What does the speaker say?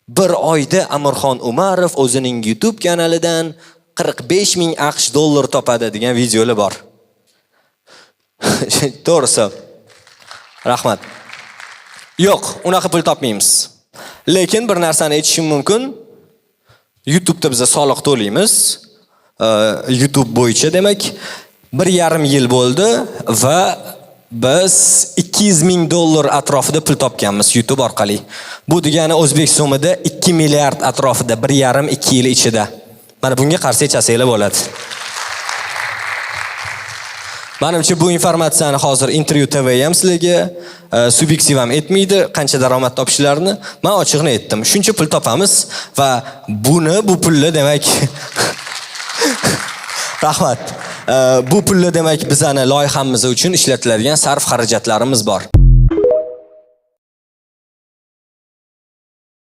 Bir oyda Amirxon Umarov o'zining YouTube kanalidan 45 ming AQSh dollar topadi degan videolar bor. To'g'risi. Rahmat. Yo'q, unaqa pul topmaymiz. Lekin bir narsani aytishim mumkin. YouTube'da biza soliq to'laymiz. YouTube bo'yicha demak 1,5 yil bo'ldi va biz 200 ming dollar atrofida pul topganmiz YouTube orqali. Bu degani o'zbek so'mida 2 milliard atrofida 1,5-2 yil ichida. Mana bunga qarshi chasanglar bo'ladi. Manimcha, bu informatsiyani hozir Interview TV ham sizlarga subyektiv ham aytmaydi qancha daromad topishlarini. Men ochig'ini aytdim. Shuncha pul topamiz va bu pulni demak, rahmat. Bu pulni demak bizani loyihamiz uchun ishlatiladigan sarf xarajatlarimiz bor.